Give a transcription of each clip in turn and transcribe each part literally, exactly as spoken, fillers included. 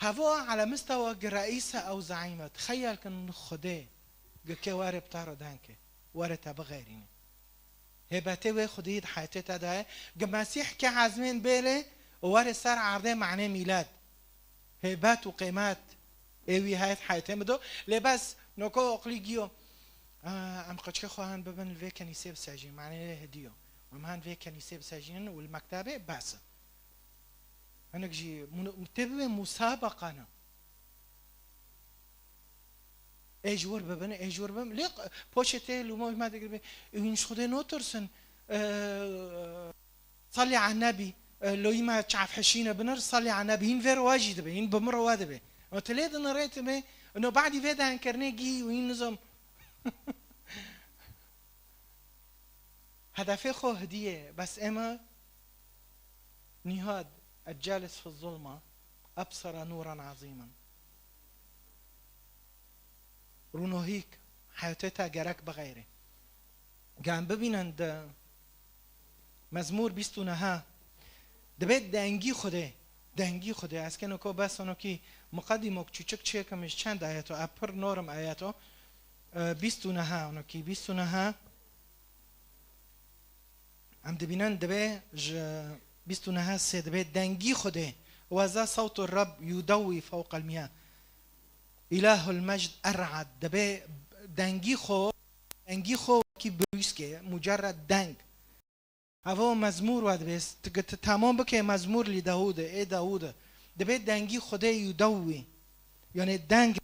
Hevo ala mistawa gi reîse ew zeîme, tixeyel kin Xwedê gi ke were bi te re deng ke, were te bixeyrîne. Hêbetê wê Xwedî di heyetê te de ye, gi Mesîh ke ezmên bêrê û were ser erdê manê mîlad. Hêbet û qêmet ê wî heye di heyetê min do. Lê bes noko oqlî giyo, "Aa, em qeçkê xwe han bibin li vê kenîsê bisejîn, manê lê hediyo. Em han vê kenîsê bisejînin û li mektebê bes." Hinek jî mun-, tê bibe musabeqa ne. Ê ji wir bibin, ê ji wir bibin. Lê q-, poşetê lûmo hima digir be, ewîn ji Xwedê notirsin. Ee, salî a nebî, ee, loyî me çav heşîne binir, salî a nebî. Hîn vê rowa jî dibe, hîn bi min rowa dibe. Ama tu lê dinirê tu be, no badî vê denkirine gî û hîn nizam. Hedefê xwe hidiyê, bes ema nihad, الجالس في الظلمة أبصر نورا عظيما. Rûnohîk, heyatê te gerek bixeyre. Gem bibînin di Mezmûr bîst û neh, dibe dengî Xwedê, dengî Xwedê. Ez keno ko bes onokî muqedîmok çûçik çêkim ji çend ayeto, e pir norim ayeto. E, bîst û neh, onokî bîst û neh. Em dibînin dibe ji bîst û neh sê dibe dengî Xwedê. Weza sewtu Reb yudewî fewqel miyah. Îlahul Mecd er'ad. Dibe dengî xwe, dengî xwe wekî birûskê, mucerred deng. Evo mezmûr we dibê, tu, tu temam bike mezmûr lî Dawûd e, ê Dawûd e. Dibê dengî Xwedê yudewî. Yanê deng.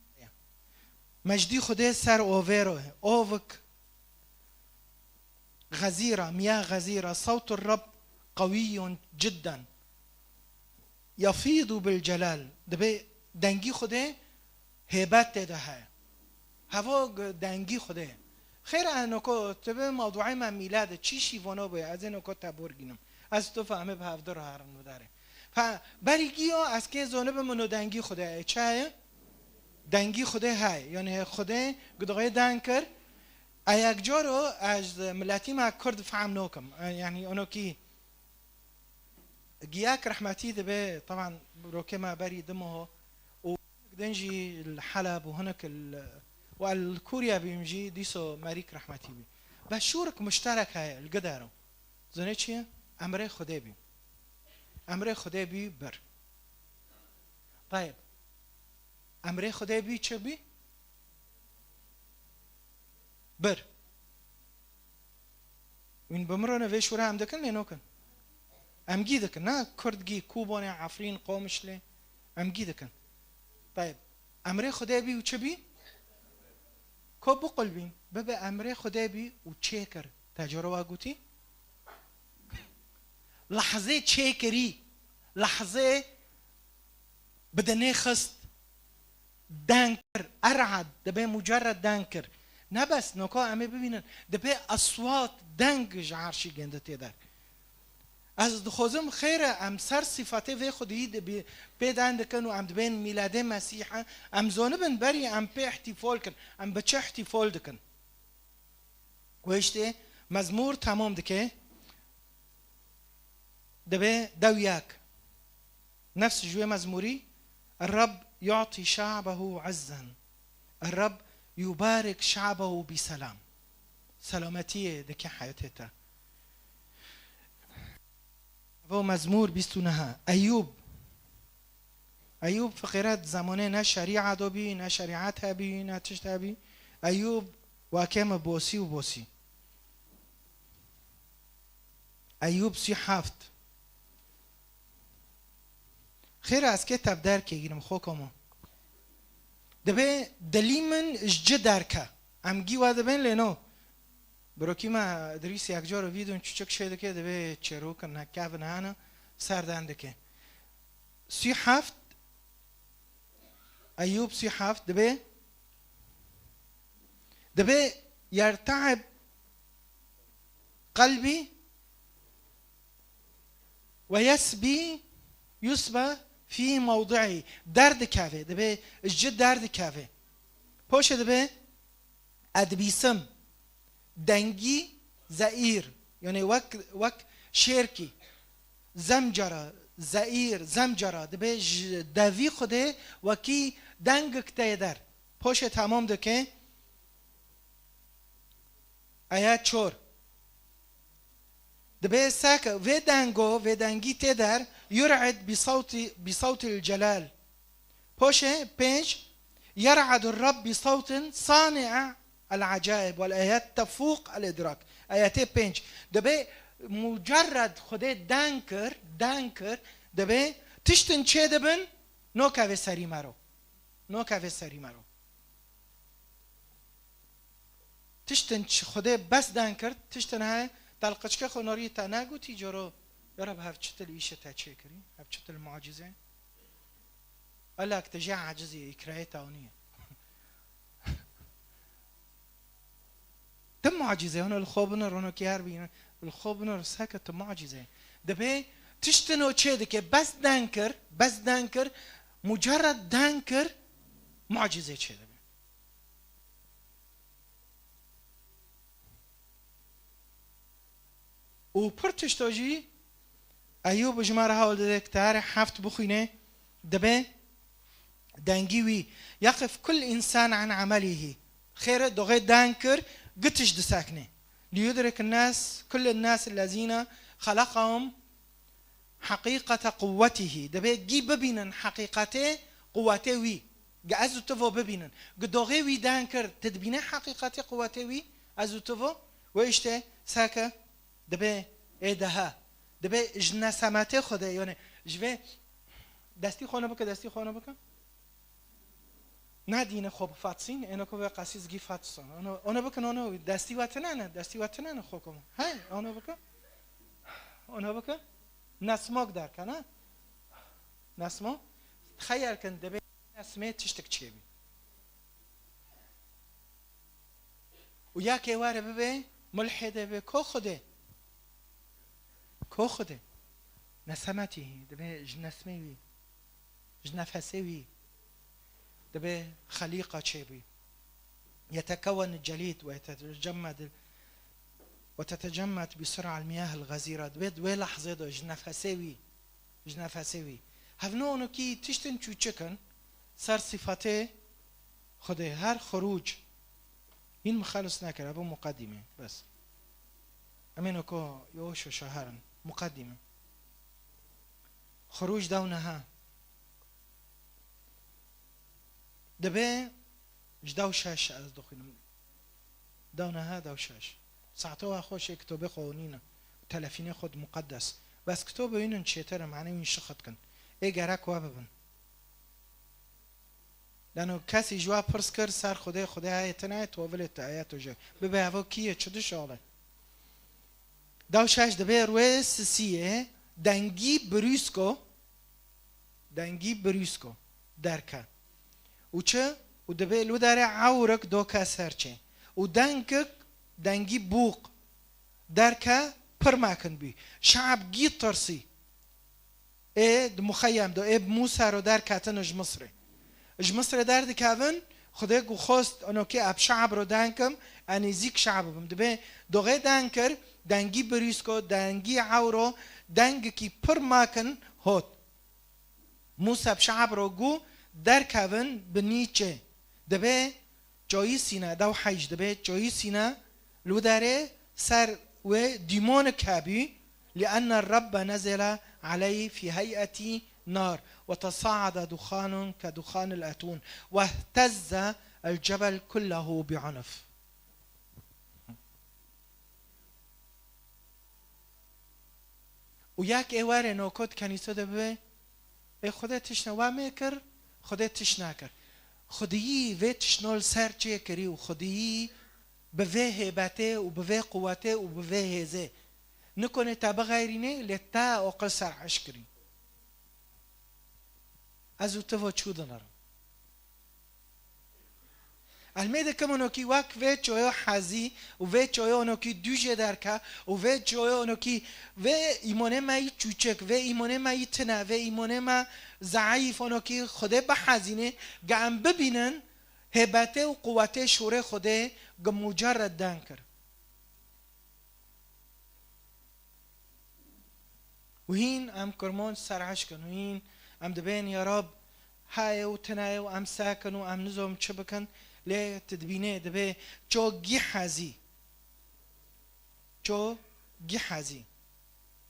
Mecdî Xwedê ser ovê ro ye. Ovik xezîra, miyah xezîra, sewtu Reb qewîyun cidden. Yefîdu bil celal. Dibê dengî Xwedê hêbet tê de heye. Hevo g-, dengî Xwedê. Xêr e, noko tu bi mewduê me mîlad e, çî şîvono bûye, ez ê noko te borgînim. Ez tu fehmê bi hevdu re herin bidarê. Fe, berî giyo ez kê zonibim ino dengî Xwedê ye. Çaye? Dengî Xwedê heye. Yanî Xwedê gidixê deng kir. Eyek coro ez miletî me Kurd fehm nokim. E, yanî onokî Giyak rehmetî dibe, teban rokê me berî dimoho û hinek din jî li Heleb û hinek li, û el Kûriye bîm jî dîso Merîk rehmetî bî. Be şûrik muşterek heye li gidero. Zonê çi ye? Emrê Xwedê bî. Emrê Xwedê bî bir. Tayeb. Emrê Xwedê bî çi bî? Bir. Wîn bi min re ne vê şûre em dikin lê nokin. Em gî dikin, ne Kurd gî, Kûbonê, Efrîn, Qomişlê. Em gî dikin. Tayeb. Emrê Xwedê bî û çi bî? Ko biqulbîn, bibe emrê Xwedê bî û çêkir. Te cara wa gotî? Lehzê çêkirî, lehzê bi dinê xist, deng kir, er'ad, dibe mucerred deng kir. Ne bes, noka em ê bibînin, dibe eswat, deng ji erşî gêndi tê der. Ez dixwazim xêr e, em ser sîfetê vê Xwediyî dibî-, pê deng dikin û em dibên mîladê Mesîh e, em zonibin berî em pê îhtîfal kin, em bi çi îhtîfal dikin? Wê îştê mezmûr temam dike, dibe dew yek. Nefs ji wê mezmûrî, الرب يعطي شعبه عزا. الرب يبارك شعبه بسلام. Selametiyê dike heyatê te. Evo mezmûr bîst û neh. Eyûb. Eyûb fiqîret zemanê ne şerîet do bî, ne şerîet hebî, ne tişt hebî. Eyûb wekê me bosî û bosî. Eyûb sî heft. Xêr e, ez kê tev derkê girim, xo komo. Dibe dilî min ji ci derke. Em gî we dibên lê no. Birokî me Idrîs yek cara vîdyon çûçik çê dike, divê çêrokin ne kevin hene, ser den dike. Sî heft, Eyûb sî heft dibe, dibe yerte'ib qelbî we yesbî yusbe fî mewdi'î. Derdikeve, dibe ji derdikeve. Poşe dibe edbîsim. Dengî zeîr, yanî wek, wek şêrkî, zemcera, zeîr, zemcera, dibê ji devî Xwedê wekî dengik tê der. Poşê tamam dike. Aya çor. Dibê seke vê dengo, vê dengî tê der, yur'id bi sawti, bi sawtil celal. Poşê pênc, yer'adu Rabb bi sawtin sani'a el acaib wal ayat tefûq el idrak. Ayetê pênc. Dibê mucerred Xwedê deng kir, deng kir, dibê tiştin çê dibin, nokevê serî mero. Nokevê serî mero. Tiştin çi Xwedê bes deng kir, tiştin heye, telqiçke xwe norî te negotî coro, ya Reb hev çitil îşe te çêkirî, hev çitil mucîze. Elak te jê acizî, îkrayê te aniye. Ti mucîze, hûn li xwe binir, hûn kî her bînin, li xwe binir, seke ti mucîze. Dibê tiştin o çê dike, bes deng kir, bes deng kir, mucerred deng kir, mucîze çê dibe. Û pir tişto jî Eyûb ji me re hewl dide, ki te herê heft bixwîne, dibe dengî wî. Yeqif kul însan an emelîhî. Xêre doxê deng kir, gitiş disekne. Liyudrik nas, kul nas lezîne xelaqahum heqîqete quwwetihî. Dibê gî bibînin heqîqetê quwetê wî. Gi ez û tu vo bibînin. Gi doxê wî deng kir, ti dibîne heqîqetê quwetê wî, ez û tu vo? Wê îşte seke dibê ê dehe. Dibê ji nesemetê xwe de, yani ji vê destî xwe ne bike, destî xwe ne bike. Nadîne xwe bifatsîn, êno ku vê qasî zgî fatsan. Ono, ono bikin, ono, destî we tine ne, destî we tine ne xwe ku. Hey, ono bikin. Ono bikin. Nesmok derkene. Nesmo. Xeyal kin, dibê nesmê tiştik çêbî. Û ya kê were bibe, mulhidê be, ko Xwedê? Ko Xwedê? Nesemetî, dibê ji nesmê wî. Ji nefesê wî dibe xelîqa çêbûyî. Yetekewen celîd we yetetecemmed, we tetecemmed bi sur'a al miyah al gazîra. Dibe di wê lehzê de ji nefesê wî, ji nefesê wî. Hevno onokî tiştin çûçik in ser sîfetê Xwedê. Her xirûc. Hîn mixelis nekir, ev muqedîme, bes. Em ê noko yo şo şaherin. Muqedîme. Xirûc dew neha. Dibe ji dew şeş ez dixwînim. Dew neha, dew şeş. Saeto wa xweş ê kitobê xwe nîne. Telefînê xwe di muqeddes. Bes kitobê wînin çêtir e, manê wîn şixit kin. Ê gerek we bibin. Lano kesî ji we pirs kir, ser Xwedê, Xwedê heye tine ye, tovilê te heye, to jê. Bibe evo kî ye, çi dişale? Dew şeş dibe rûyê sisiyê, dengî birûsko, dengî birûsko derke. Û çi? Û dibe li derê ewrik doke ser çê. Û dengik, dengî bûq derke pir mekin bî. Şe'b gî tirsî. Ê di muxeyem de, ê bi Mûsa ro derketin ji Misrê. Ji Misrê derdikevin, Xwedê ku xwest, onokê eb şe'b ro denkim, e nêzîk şe'b bim. Dibê doxê deng kir, dengî birîsko, dengî ewro, dengikî pir makin hot. Mûsa bi şe'b ro gu derkevin bi nîçê. Dibê Coyî sîne, dew heyc dibe, coyî sîne, li derê ser wê dîmonik hebî, لأن الرب نزل عليه في هيئة نار، وتصاعد دخان كدخان الأتون، واهتز الجبل كله بعنف. Û yek ê were nokot kenîso de bibe, ê Xwedê tişt ne, wa me kir, Xwedê tişt nakir. Xwediyî vê tiştno li ser çêkirî û Xwediyî bi vê hêbetê û bi vê quwetê û bi vê hêzê. Nikonê te bixeyrînê, lê te oqil ser eş kirî. Ez û ti vo çû dinirim. Elmê dikim onokî wek vê çoyo hezî û vê çoyo onokî dû jê derke û vê çoyo onokî vê îmonê me yî çûçik, vê îmonê me yî tine, vê îmonê me zeîf onokî Xwedê bihezînê, ge em bibînin hêbetê û quwetê şûrê Xwedê ge mucerred den kir. Û Û hîn em kurmanc ser eşq in û hîn em dibên ya Rab, haye û tinaye û em sekin û em nizom çi bikin, lê tu dibînê dibê ço Gehazî. Ço Gehazî.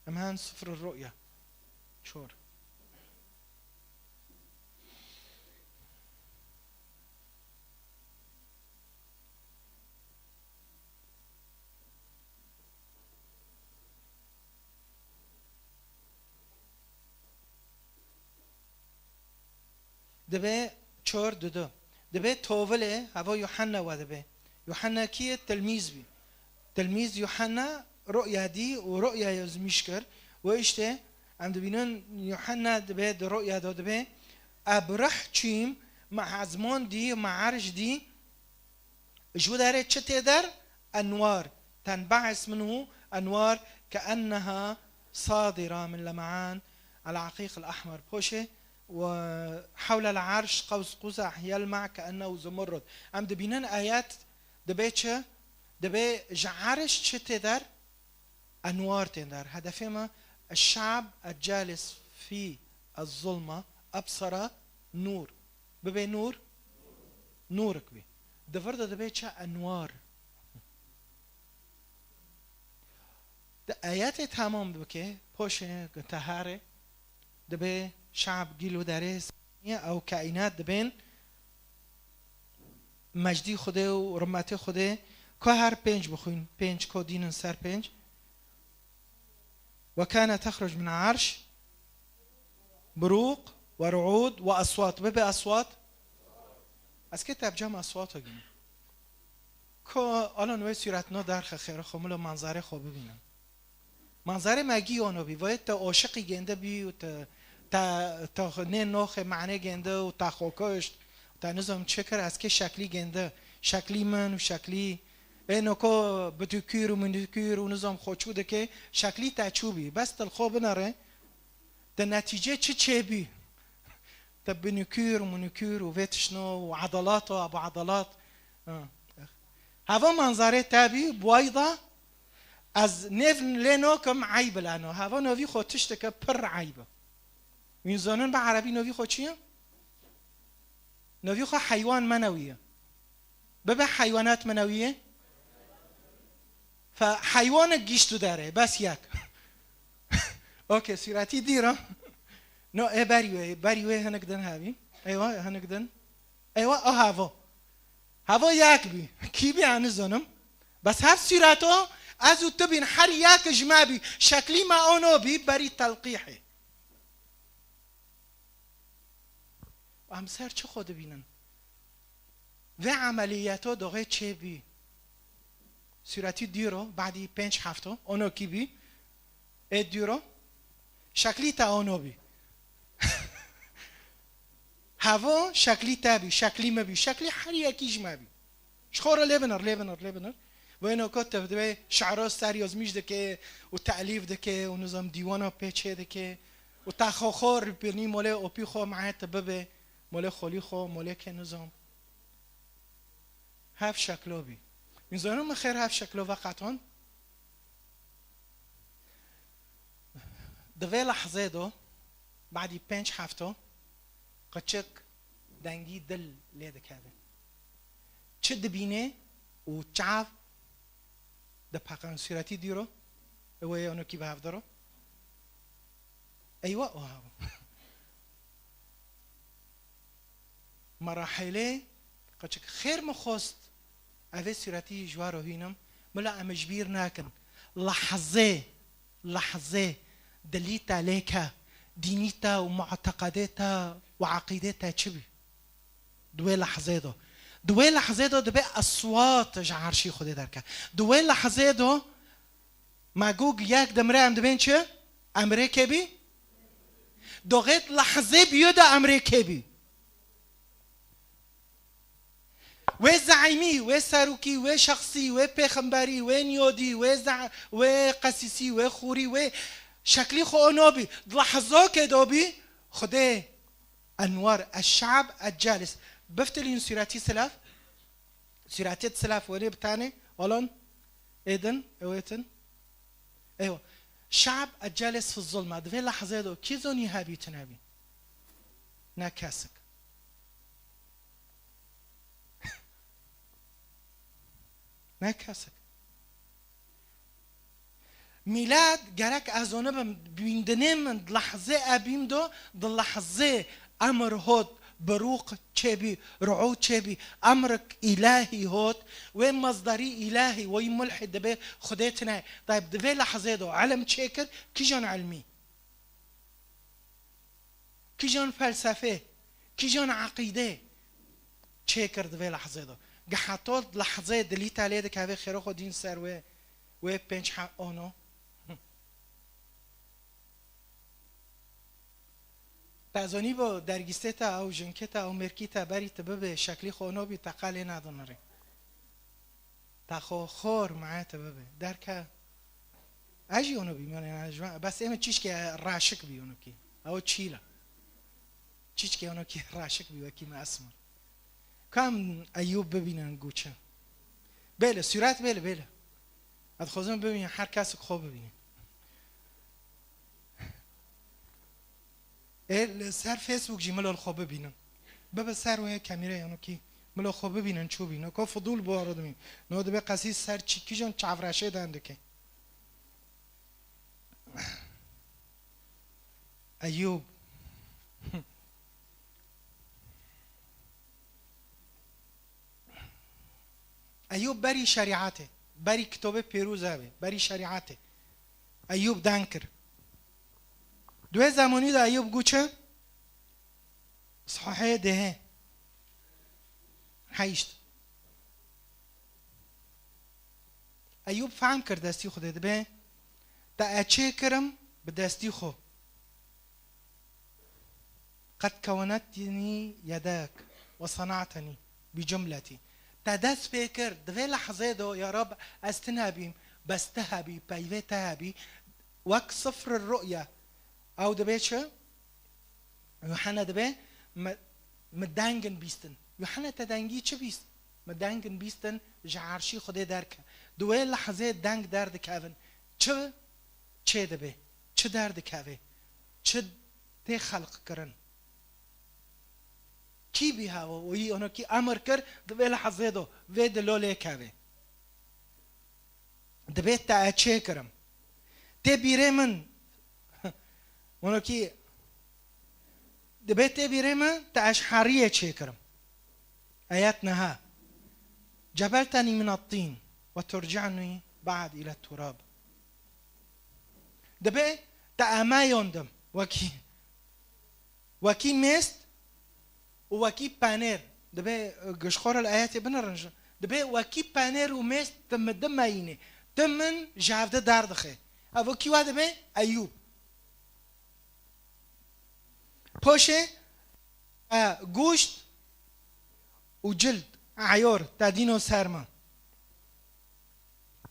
Em hen sifr ruya. Çor. Dibe çor dudu. Dibe tovilê heva Yuhanna we dibe. Yuhanna kî ye? Tilmîz bî. Tilmîz Yuhanna ruya dî û ruya zimîş kir. Û işte em dibînin Yuhanna dibe di ruya de dibe, Ebrih çîm, me ezman dî, me erş dî, Ji wî derê çi tê der? Enwar. Tenbe'is minhu enwar ke'enneha sadira min lem'an el-aqiq el-ahmer. Poşê, ve hewle el-arş qews quzah yelma ke'ennehu zumurrud. Em dibînin ayet dibe çi? Dibe ji erş çi tê der? Enwar tên der. Hedefê me, eşşab eccalis fî ezzulma ebsara nur. Bibe nur, nûrik bî. Di vir de dibe çi? Enwar. Di ayetê tamam bike, poşê, teharê, dibe şab gîl û derê, ew kaînat dibên, Mejdî Xwedê û rimetê Xwedê, ku her pênc bixwîn, pênc ku dînin ser pênc. Ve kane texruc min arş, burûq, ve ru'ûd, ve aswat. Bibe aswat. Ez kê tebcam aswat o gînim. Ku alon wê sûretno derxe xêro xwe, milo manzarê xwe bibînin. Manzarê me gî ono bî. Vayê te oşiqî gênde bî û te, te, te nê noxê mane gênde û te xwe kuşt û te nizam çi kir, ez kê şeklî gênde. Şeklî min û şeklî ê noko bidikûr û minikûr û nizam xwe çû dike, şeklî te çû bî. Bes til xwe binere, te netîce çi çê bî? Te binikûr û minikûr û vê tişno û edalat û ebu edalat. Ha. Heva manzarê te bî, buwayda Ez nêv lê nokim eyb lano. Heva novî xwe tişteke pir eyb e. Wîn zonin bi erebî novî xwe çi ye? Novî xwe heywan menewî ye. Bibe heywanat menewî ye? Fe heywanek gîşt û derê, bes yek. Okey, sûretî dîr e. No, ê berî wê, berî wê hinek din hevî. Eywa, hinek din. Eywa, o havo. Havo yek bî. Kî bî, ez nizanim. Bes her sûret o, ez û tu bîn, her yek ji me bî. Şeklî me ono bî, berî telqîhê. Em ser çi xwe dibînin? Vê emelîyeto doxê çê bî. Sûretî dîro, badî pênc hefto, ono kî bî? Ê dîro. Şeklî te ono bî. Hevo şeklî te bî, şeklî me bî, şeklî her yekî ji me bî. Ji xwe re lê binir, lê binir, lê binir. Wêno ku te divê şi'ro ser yazmîş dike û telîf dike û nizam dîwana pê çê dike û te xwe xwe ripirnî molê opî xwe me'e te bibe, molê xolî xwe, molê ke nizam. Hev şeklo bî. Min zono min xêr hev şeklo veqeton. Di vê lehzê do, badî pênc hefto, qiçik dengî dil lê dikeve. Çi dibîne û çav dipeqan sûretî dîro, ew ê onokî bi hev diro. Eywa o hev. Merahilê, qeçik xêr min xwest, evê sûretî ji we re hînim, mila em ji bîr nakin. Lehzê, lehzê, dilî te lê ke, dînî te û mu'teqedê te û eqîdê te çi bî? Di wê lehzê de. Di wê lehzê de dibe eswat ji erşî Xwedê derke. Di wê lehzê de Me got yek dimre em dibên çi? Emrê kê bî? Doxêt lehzê biyo de emrê kê bî? Wê zeîmî, wê serokî, wê şexsî, wê pêxemberî, wê niyodî, wê ze-, wê qesîsî, wê xûrî, wê şeklî xwe o nobî. Di lehzokê do bî, Xwedê Enwar, eşşab, eccalis. Biftilîn sûretî silaf. Sûretê di silaf werê bi tanê, olan, êdin, ewêtin. Eywa. Şe'b ecelês fi zulma. Di vê lehzê de kî zonî hebî tune bî? Ne kesik. Ne kesik. Mîlad gerek ez onibim, bîndinê min di lehzê ebîm do, di lehzê emir hot, birûq çêbî, ruû çêbî, emrik îlahî hot, wê mezdarî îlahî, weyî mulhîd dibe, Xwedê tine. Tayb di vê lehzê do elm çêkir, kîjan elmî? Kîjan felsefê, kîjan eqîdê çêkir di vê lehzê de? Gi heto lehzê dilî te lê dikeve xêro xwe dîn ser wê, wê pênc he-, ono. Te zonî bo dergîstê te, ew jinkê te, ew mêrkî te berî tu bibê, şeklî xwe ono bî, te qelê nadinirê. Te xwe xor maye te bibe. Derke. Ez jî ono bîm, yanî, ez ji wan, bes ê min çîçkê raşik bî onokî. Ew çîla. Çîçkê onokî raşik bî wekî me esmer. Kam Eyûb bibînin guçe. Bêle, sûret bêle, bêle. Ez dixwazim bibînim, her kesik xwe bibîne. Ê, li ser Facebook jî milo li xwe bibînin. Bibe ser wê kemîrê yanokî. Milo xwe bibînin çû bî. No ko fidûl bi aro dimî. No dibe qesî ser çî kîjan çavreşê den dike. Eyûb. Eyûb berî şerîetê, berî kitobê pêrûz avê, berî şerîetê. Eyûb deng kir. Di wê zemanî de Eyûb got çi? Sahihê dehê. Heşt. Eyûb fehm kir destî Xwedê dibe, te ez çêkirim bi destî xwe. Qed kewenetnî yedek we senatnî bi cumletî. Te dest pê kir, di vê lehzê de, ya Rab, ez tune bîm, bes te hebî, peyvê te hebî, wek sifr ru'ye. Ew dibe çi? Yuhanna dibe, me, me dengin bîstin. Yuhanna te dengî çi bîst? Me dengin bîstin, ji erşî Xwedê derke. Di wê lehzê deng derdikevin. Çi çê dibe? Çi derdikeve? Çi tê xelq kirin? Kî bî hewa? Wî onokî emir kir, di vê lehzê do, vê dilo lê keve. Dibe te ez çêkirim. Tê bîrê min, onokî, dibe tê bîrê min, te ez heriyê çêkirim. Ayet neha. Cebelteni min at-tin ve turci'ni ba'd ila turab. Dibe te ez meyondim. Wekî, wekî mêst û wekî penêr. Dibe, e, gişxora li ayetê binirin ji. Dibe wekî penêr û mêst tu mi dimeyînê. Tu min ji hevde derdixe. Ev kî wa dibe? Eyûb. Poşê, e, goşt û cild, eyor, te dîno ser min.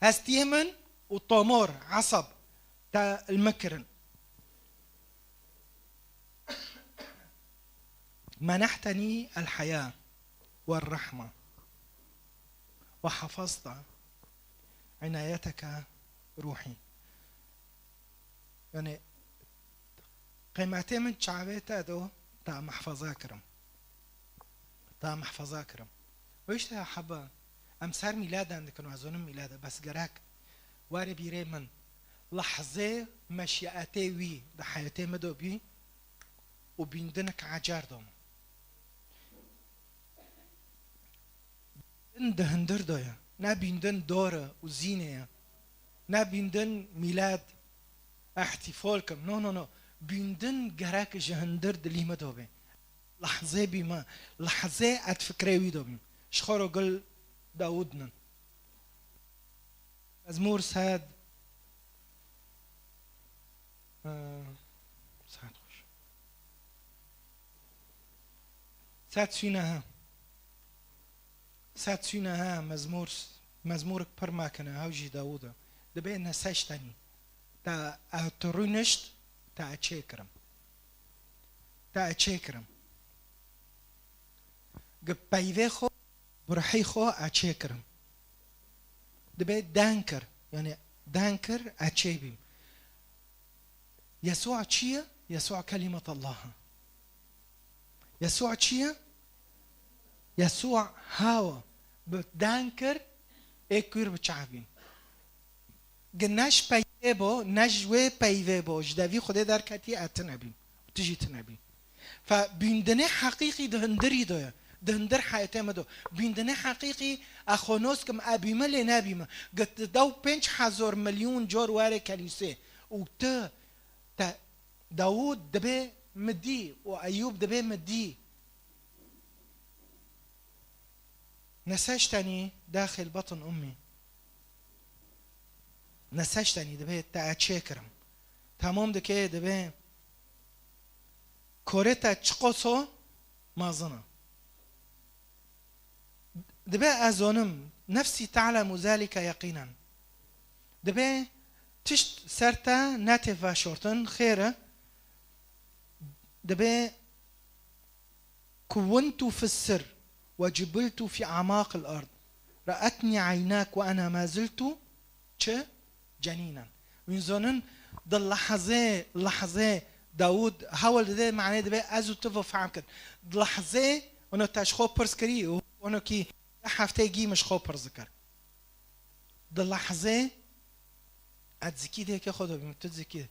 Hestiyê min û tomor, esab, te li min kirin. Menehtenî el-heya we rehma we hafazta inayeteke ruhî. Yani, qîmetê min çavê te do, te mehfeza kirim. Te mehfeza kirim. Û işte heba, em ser mîladan dikin û ez zonim mîlada, bes gerek were bîrê min. Lehzê meşiyetê wî di heyetê min do bî û bîndinek ecer do min. Bîndin di hundir de ye. Ne bîndin dor e û zînê ye. Ne bîndin mîlad, ihtifal kim. No, no, no. Bîndin gerek ji hundir dilî me de be. Lehzê bî me. Lehzê ez fikrê wî de bîm. Ji xwe re gul Dawud nin. Mezmûr sed, e, saet xweş. Sed sî nehe. Sed sî nehe, mezmûr, mezmûrik pir mekine, ew jî Dawûd e. Dibê ne seştenî. Te ew tu rûnişt, te ez çêkirim. Te ez çêkirim. Gi peyvê xwe, bi ruhî xwe ez çêkirim. Dibê deng kir, yanî deng kir, ez çêbîm. Yesû çi ye? Yesû kelimet Allah e. Yesû çi ye? Yesû hawa bi dan kir, ê kûr bi çav bîn. Gi ne ji peyvê bo, ne ji wê peyvê bo, ji devî Xwedê derketî, e tune bîm. Tu jî tune bî. Fe bîndinê heqîqî di hundirî de ye. Di hundir heyetê me de. Bîndinê heqîqî, e xwe nos kim, e bîme lê nebîme. Gi tu dew pênc hezar milyon car were kelîsê û tu te Dawûd dibê midî û Eyûb dibê midî. Neseştenî daxil batn ummî. Neseştenî dibê te çêkirim. Temam dike dibê korê te çiqoso mazin e. Dibê ez zonim, nefsî te'lemu zalike yeqînen. Dibê tişt ser te netê veşortin, xêr e. Dibê kuwintu fis sir ve cibiltu fî amaqil ard. Ra'etnî eynak ve ena ma ziltu çi? Cenînen. Wîn zonin, di lehzê, lehzê Dawûd hewl dide, manê dibe ez û tu ve fehm kin. Di lehzê, ono te ji xwe pirs kirî û ono kî heftê gî min ji xwe pirs dikir. Di lehzê, ez zikî dêke xwe dibîm, tu zikî.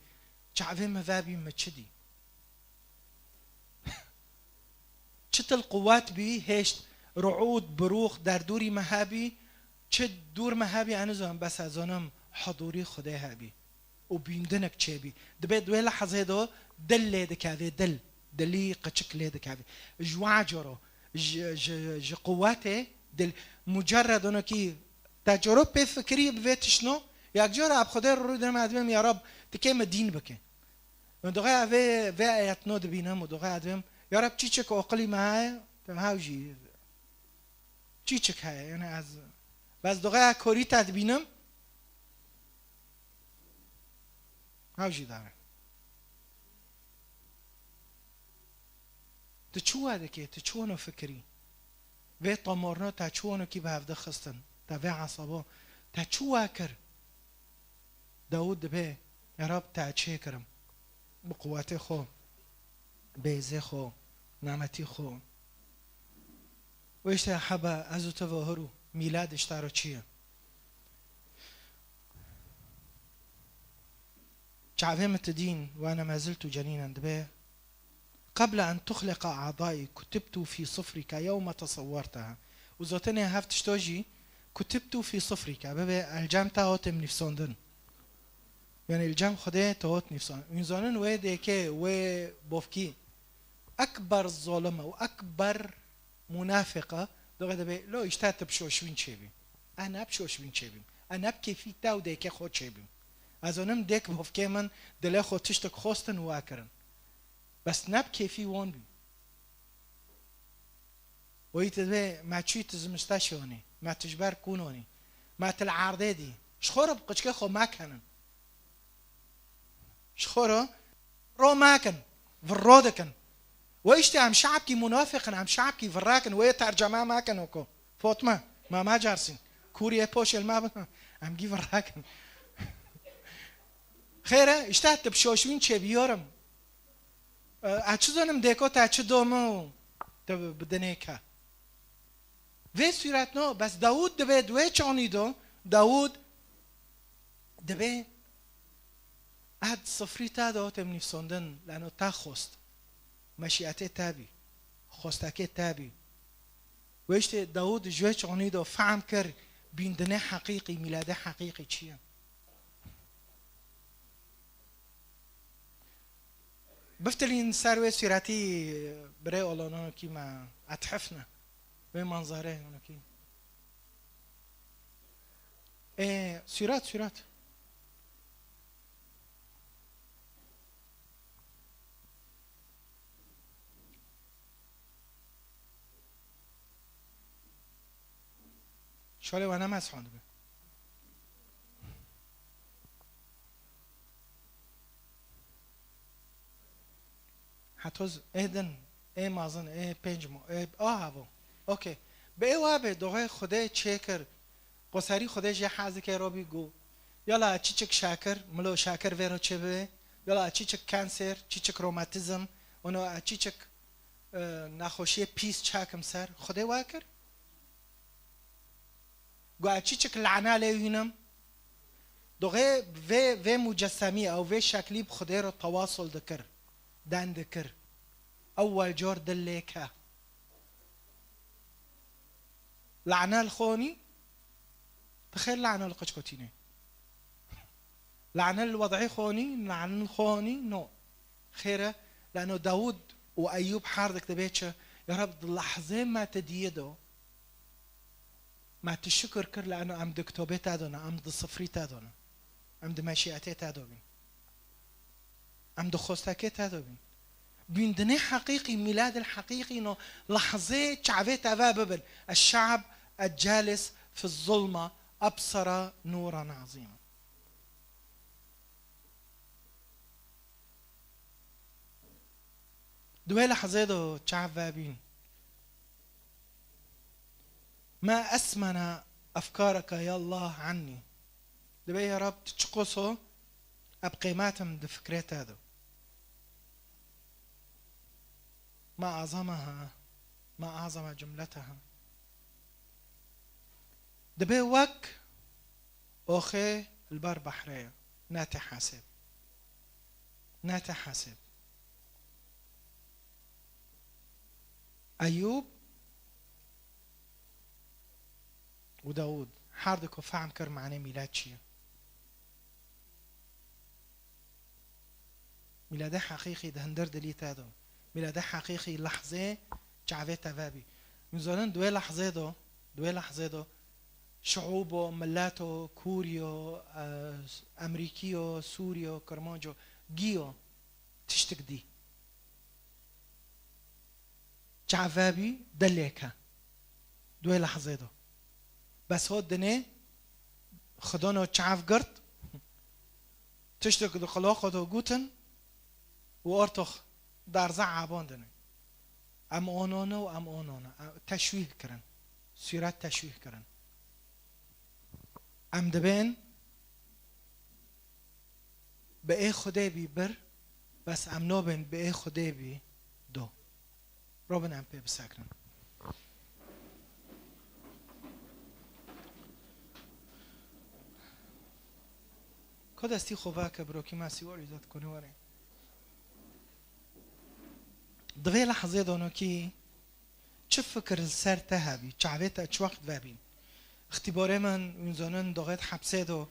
Çavê me vebî me çi dî? Çi til quwet bî, hêşt ruûd, birûx, derdûrî me hebî, çi dûr me hebî, ez nizanim, bes ez zanim hudûrî Xwedê hebî û bîndinek çêbî. Dibê di wê lehzê de dil lê dikevê, dil, dilî qiçik lê dikevê. Ji wecoro, ji, ji, ji quwetê dil, mucerred onokî te coro pê fikirî bi vê tişno, yek cara bi Xwedê rûdine me dibêm, ya Rab, ti kê me dîn bike. Min doxeya vê, vê ayetno dibînim û doxeya dibêm, ya Rab, çîçik oqilî me heye, te hew jî çîçik heye, yani ez, bes doxeya korî te dibînim, hew jî dare. Tu çi wa dikê, tu çi wano fikirî? Vê tomorno te çi wano kî bi hevde xistin? Te vê esabo te çi wa kir? Dawûd dibê, ya Rab, te çêkirim. Bi quwetê xwe, bi hêzê xwe, nimetî xwe. Û işte hebe ez û tu ve hur û mîlad işte ro çi ye? Çavê min ti dîn, ve ene ma ziltu cenînen dibê, قبل أن تخلق أعضائي كتبت في صفرك يوم تصورتها. Û zotenê hev tişto jî, كتبت في صفرك, bibê el cem te hotêm nîvsondin. Yani el cem Xwedê te hot nîvsondin. Wîn zonin wê dêkê, wê bofkî ekber zolim e û ekber munafiq e, doxê dibê, lo işte tu bi şoşbîn çêbî. E ne bi şoşbîn çêbîm. E ne bi kêfî te û dêkê xwe çêbîm. Ez zonim dêk bofkê min dilê xwe tiştek xwestin û wa kirin. Bes ne bi kêfî wan bî. Weyî ti dibê me çûyî ti zimiste şonî, me tu ji ber kûnonî, me ti li erdê dî. Ji xwe re bi qiçkê xwe mekenin. Ji xwe re ro mekin, virro dikin. We işte em şabkî munafiq in, em şabkî virrak in, wê terceme mekin weko. Fotme, me mecarsîn. Kûriyê poşê li me bin, em gî virrak in. Xêr e, işte tu bi şoşbîn çêbiyorim. E, ez çi zonim dêko te çi do min û te bi, bi dinê ke. Vê sûretno, bes Dawûd dibê di wê çonî do, Dawûd dibê, ez sifrî te de hotêm nîvsondin, leno te xost. Meşiyetê te bî. Xostekê te bî. Wê işte Dawûd ji wê çonî do fehm kir, bîndinê heqîqî, mîladê heqîqî çi ye? Biftilîn ser wê sûretî birê olononokî me ethifne. Wê manzarê onokî. Ê, sûret, sûret. Şolê we ne mezhon dibe. Hetoz ê din, ê mazin, ê pênc mo, ê a havo. Okey. Bi ê wa be doxê Xwedê çêkir. Qoserî Xwedê jê hez dike robî gu. Yala çiçik şakir, milo şakir vêro çê bibe. Yala çiçik kanser, çiçik romatizm, ono çiçik, e, naxweşiyê pîs çakim ser. Xwedê wa kir? Got çiçik lana lê hînim? Doxê vê, vê mucessemî ew vê şeklî bi Xwedê re tewasul dikir, den dikir. Ewwel cor dil lê ke. Lane li xwe nî? Bi xêr lane li qiçkotînê. Lane li wed'ê xwe nî, lane li xwe nî, no. Xêr e, lano Dawûd û Eyûb her dik dibê çi? Ya Reb, di lehzê me tu diyê do. Me tu şikir kir, lano em di kitobê te de ne, em di sifrî te de ne. Em di meşiyetê te de bîn. Em di xostekê te de bîn. Bîn dinê heqîqî, mîladil heqîqî no lehzê çavê te ve bibin. Eşşe'b eccalis fi zulma ebsara nûran azîma. Di wê lehzê de çav vebîn. Ma esmena efkareka ya Allah annî. Dibê ya Rab tu çiqoso eb qêmetim di fikrê te de. Ma azamaha, ma azama cumletaha. Dibê wek oxê li ber behrê ye. Nate hesêb. Nate hesêb. Eyûb û Dawûd her du ku fehm kir manê mîlad çi ye. Mîladê heqîqî di hundir dilî te do. Mîladê heqîqî lehzê çavê te vebî. Min zonin di wê lehzê do, di wê lehzê do şiûbo, mileto, kûriyo, e, emrîkiyo, sûriyo, kirmanco, giyo, tiştik dî. Çav vebî dilê ke. Di wê lehzê de. Bes ho dinê Xwedano çav girt, tiştek di qiloqo de gotin û ortox derze abandine. Em onone û em onone. Teşwîh kirin. Sûret teşwîh kirin. Em dibên bi ê Xwedê bî bir, bes em nobên bi ê Xwedê bî do. Robin em pê bisekrin. Ko destî xwe vake birokî ma sî werî zat konî were. Di vê lehzê de nokî çi fikir li ser te hebî, çavê te çi wext vebîn? Îxtîbarê min, wîn zonin doxêt hepsê do,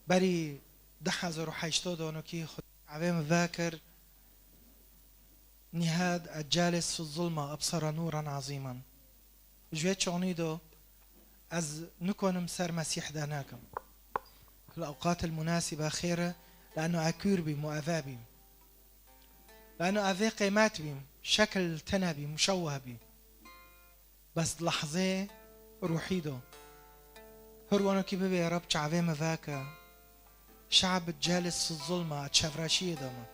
berî du hezar û heşt do nokî xwe çavê min vekir, nîhad eccalis fi zulma ebsara nûran azîman. Ji wê çonî do ez nikonim ser Mesîh de nekim. Fil ewqatil munasîbe xêr e, lano e kûr bîm û eve bîm. Lano evê qêmet bîm, şekil tene bî, muşewweh bî. Bes di lehzê ruhî do. Her wano kî bibê Reb çavê min veke. Şe'b celis fi zulma, çevreşiyê de me.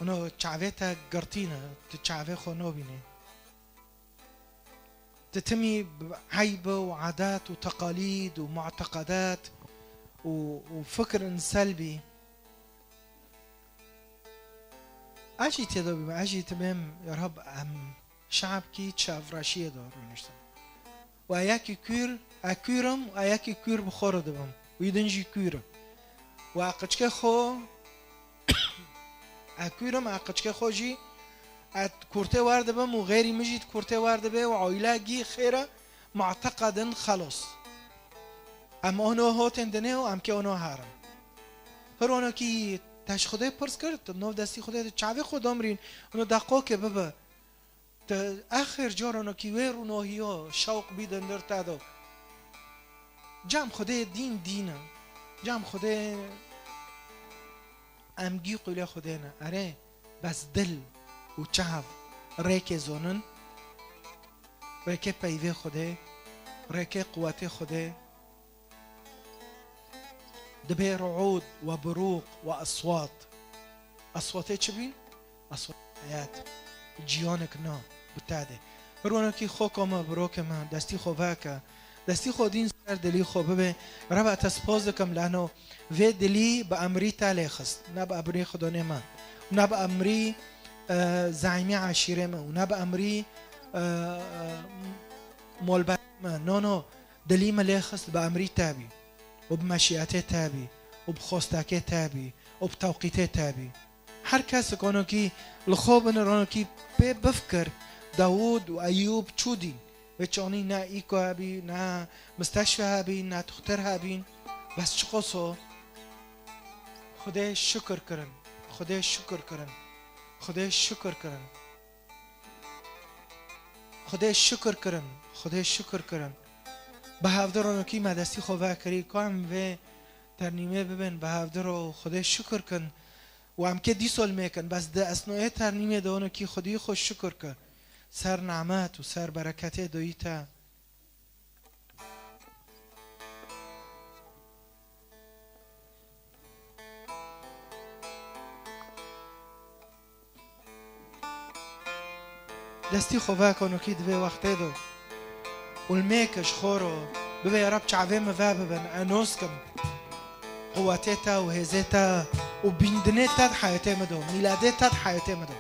Ono çavê te girtî ne, tu çavê xwe nobînî. Tu timî bi eyb û adet û teqalîd û mu'teqedat û, û fikrin selbî. Ez jî têdo bîm, ez jî tibêm, ya Rab, em şe'bkî çavreşiyê de rûniştin. Û eyekî kûr, e kûr im, û eyekî kûr bi xwe re dibim. Wî din jî kûr e. Û e qiçkê xwe, e kûr im, e qiçkê xwe jî, e kurtê wer dibim û xêrî min jî kurtê wer dibe û aîle gî xêr e, mu'teqedin xelos. Em ono hotên dinê û em kê ono herin. Her ono kî te ji Xwedê pirs kir, tu nov destî Xwedê de çavê xwe domrîn, ono deqokê bibe. Tu exir caranokî wê rûnohiyo şewq bî dindir te do. Cem Xwedê dîn dîn e. Cem Xwedê em gî qûlê Xwedê ne. Erê, bes dil û çav rêkê zonin, rêkê peyvê Xwedê, rêkê quwetê Xwedê. Dibê ru'ûd we burûq we eswat. Eswatê çi bîn? Eswat heyat. Ciyanek na bi te de. Her wanekî xo koma birokê me, destî xo veke. Destî xo dîn ser dilî xo bibe. Reba te spas dikim lehno vê dilî bi emrî te lê xist. Ne bi emrî xidonê me. Ne bi emrî, e, zeîmê eşîrê me. Û ne bi emrî, e, e, molberê me. No, no. Dilî me lê xist bi emrî te bî. Û bi meşiyetê te bî. Û bi xostekê te bî. Û bi tewqîtê te bî. Her kesek onokî li xwe binir, onokî pê bifikir, Dawûd û Eyûb çû dîn. Vê çanî ne îko hebî, ne misteşfe hebî, ne tuxtir hebîn. Bes çiqas o? Xwedê şikir kirin, Xwedê şikir kirin, Xwedê şikir kirin. Xwedê şikir kirin, Xwedê şikir kirin. Bi hevdir onokî me destî xwe vekirî, ku em vê ternîmê bibin bi hevdir û Xwedê şikir kin. Û em kê dîsol mêkin, bes di esnoyê ternîmê de onokî Xwedî xwe şikir ke ser nimet û ser bereketê doyî te. Destî xwe veke onokî di vê wextê de û li mêke ji xwe re bibê, ya Reb çavê min vebibin, ez nos kim quwetê te û hêzê te û bîndinê te di heyetê min de, mîladê te di heyetê min de.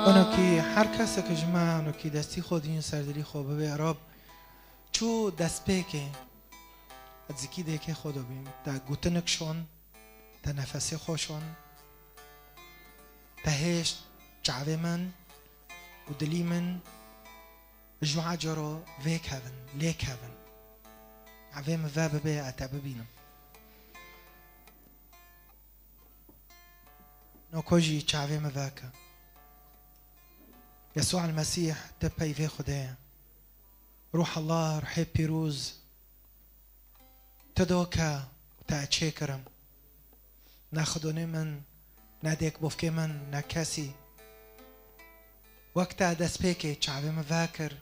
Anokî her kesek ji me anokî destî xwe dîn ser dilî xwe bibê Rab. Çû destpêkê, ez zikî dêkê xwe de bîm. Te gotinik şon, te nefesê xwe şon, te hêşt çavê min û dilî min ji wacero vê kevin, lê kevin. Evê min ve bibê, ez te bibînim. Noko jî çavê min veke. Yesû el Mesîh, tu peyvê Xwedê ye. Ruh Allah, Ruhê Pîroz, tu doke û te çêkirim. Ne xidonê min, ne dêk bofkê min, ne kesî. Wek te destpêkê çavê min vekir.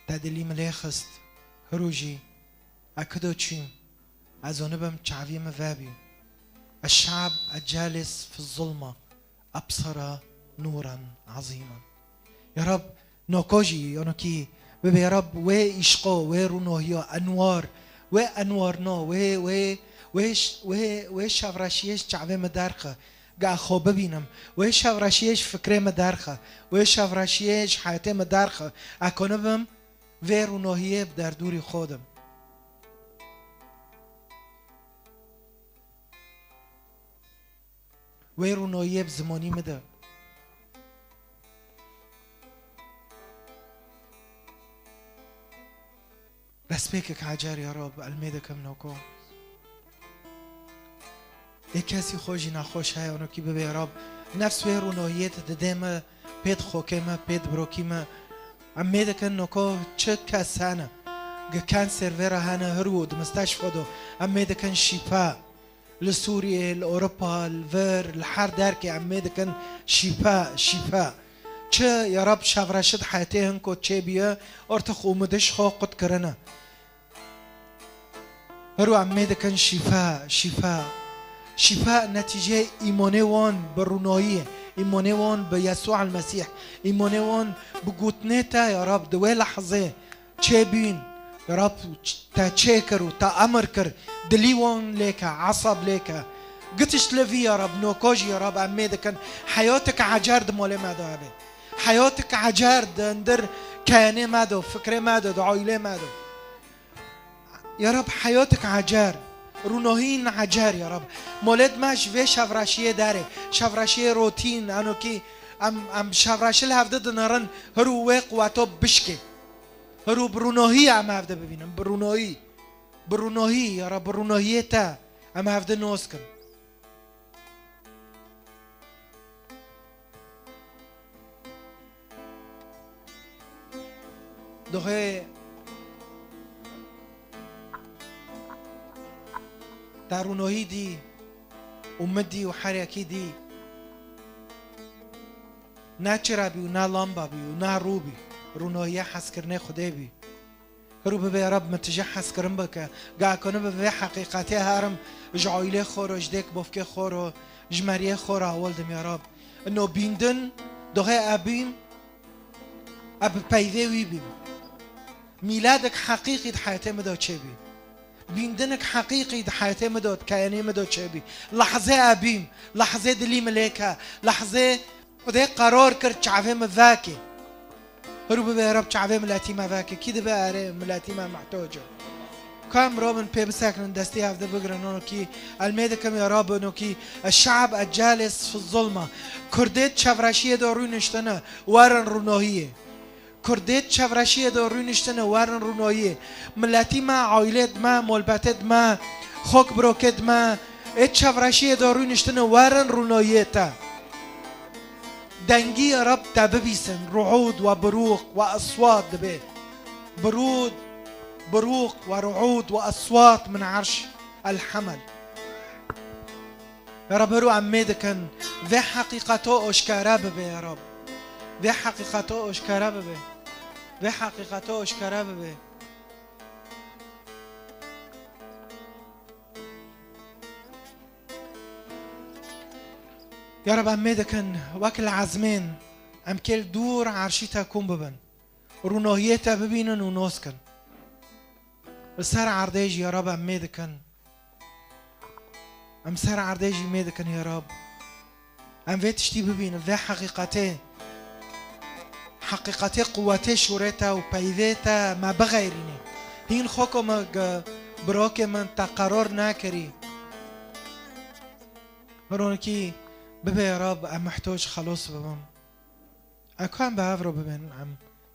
Te dilî min lê xist, hirû jî, ez kido çûm, ez zonibim çavî min vebî. Eşşe'b elcelîs fi zulma ebsara nûran ezîman. Ya Rab, noko jî, yanokî, bibê ya Rab, wê îşqo, wê rûnohiya, enwar, wê enwarna, wê, wê, wê ş-, wê, wê şevreşiyê ji çavê min derxe. Ga xwe bibînim. Wê şevreşiyê ji fikrê min derxe. Wê şevreşiyê ji heyatê min derxe. Ez konibim vê rûnohiyê bi derdûrî xwe dim. Wê rûnohiyê bi zimanî min de. Destpêkek ecer ya Rab, elmê dikim noko. Ê kesî xwe jî nexweş heye, onokî bibê ya Rab. Nefs wê rûnohiyê di didê me, pêt xokê me, pêt birokî me. Em mê dikin noko çi kes hene. Gi kanser vê re hene, hirû di misteşfa do. Em mê dikin şîfa. Li Sûriyê, li Ewropa, li vir, li her derkê em mê dikin şîfa, şîfa. Çi ya Rab şevreşit heyetê hin ku çêbûye, ortix û midiş xwe qut kirine. Hiro em mê dikin şîfa, şîfa. Şîfa netîceyê îmanê wan bi rûnayî, îmanê wan bi Yesû el Mesîh, îmanê wan bi gotinê te ya Rab di wê lehzê. Çêbûn, Rab te çêkir û te emir kir, dilî wan lêke, esab lêke. Gitiş li vî ya Rab, noko jî ya Rab, em mê dikin heyatik ecer di malê me de hebe. Heyatik ecer di hundir keyenê me de, fikrê me de, di aîlê me de. Ya Rab, heyatik ecer, rûnohîn ecer ya Rab. Malê me ji vê şevreşiyê derê, şevreşiyê rotîn, enokî em, em şevreşi li hevdi dinirin, hir û wê quweto bişkê. Hiro bi rûnohî em hevde bibînin, bi rûnohî. Bi rûnohî, ya Rab, bi rûnohiyê te em hevde nos kin. Doxê te rûnohî dî û min dî û her yekî dî. Ne çira bî û ne lamba bî û ne rû bî. Rûnohiya hezkirinê Xwedê bî. Hiro bibe ya Rab min tije hezkirin bike. Ga konibe vê heqîqetê herim ji aîlê xwe re, ji dêk bofkê xwe re, ji meriyê xwe re hewil dim ya Rab. Ino bîndin, doxê ebîm, e bi peyvê wî bîm. Mîladek heqîqî di heyetê min de çêbî. Bîndinek heqîqî di heyetê min de, di keyenê min de çêbî. Lehzê ebîm, lehzê dilî min lêke, lehzê Xwedê qerar kir çavê min vekê. Hiro bibe ya Rab çavê miletî me vekê. Kî dibe erê miletî me mehtoc e. Ka em rabin pê bisekinin destê hevde bigirin onokî. Elmê dikim ya Rab onokî. Eşşe'b elcelîs fi zulma. Kurdê di çevreşiyê de rûniştine. Werin rûnohiyê. Kurdê di çevreşiyê de rûniştine, werin rûnoyiyê. Miletî me, aîlê di me, molbetê di me, xok birokê di me, ê di çevreşiyê de rûniştine, werin rûnoyiyê te. Dengî ya Rab te bibîsin, ruûd we birûq we eswat dibe. Birûd, birûq we ruûd we eswat min erş el hemel. Ya Rab, hiro em mê dikin vê heqîqeto oşkare bibe, ya Rab. Vê heqîqeto oşkare bibe. Vê heqîqeto oşkare bibe. Ya Rab, em mê dikin wek li ezmên em kêl dûr erşî te kom bibin. Rûnohiyê te bibînin û nos kin. Li ser erdê jî ya Rab em mê dikin. Em ser erdê jî mê dikin ya Rab. Em vê tiştî bibînin, vê heqîqetê, heqîqetê quwetê şûrê te û peyvê te me bixeyrînê. Hîn xwe ku me ge-, birokê min te qeror nekirî. Hironekî bibê, ya Rab, em mihtoc xelos bibim. Em ku em bi hev re bibên, em,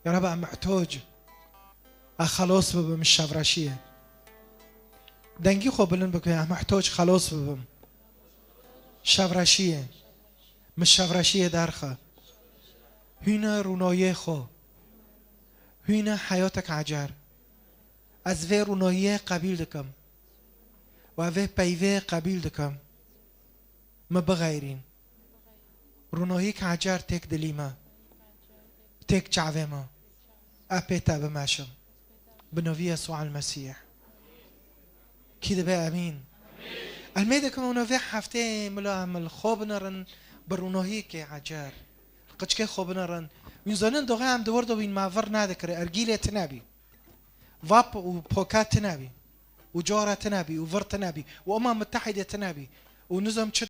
ya Rab, em mihtoc, ez xelos bibim şevreşiyê. Dengî xwe bilind bike, em mihtoc xelos bibim şevreşiyê. Min şevreşiyê derxe. Hûne rûnoyê xwe. Hûne heyatek ecer. Ez vê rûnoyiyê qebîl dikim. Û vê peyvê qebîl dikim. Min bixeyrîn. Rûnoyîk ecer têk dilî me. Têk çavê me. Ez pê te bimeşim. Bi navî Yesûa el-Mesîh. Kî dibe emîn? Em ê dikim, hûn vê hefteyê mila em li xwe binerin, bi rûnoyîkê ecer. Li qiçkê xwe binerin. Hûn zanin doxê em di wir de bîn, me vir nedikir, ergîlê tune bî. Vap û poka tune bî. Û cara tune bî. Û vir tune bî. Û Umma Mutehîde tune bî. Û nizam çi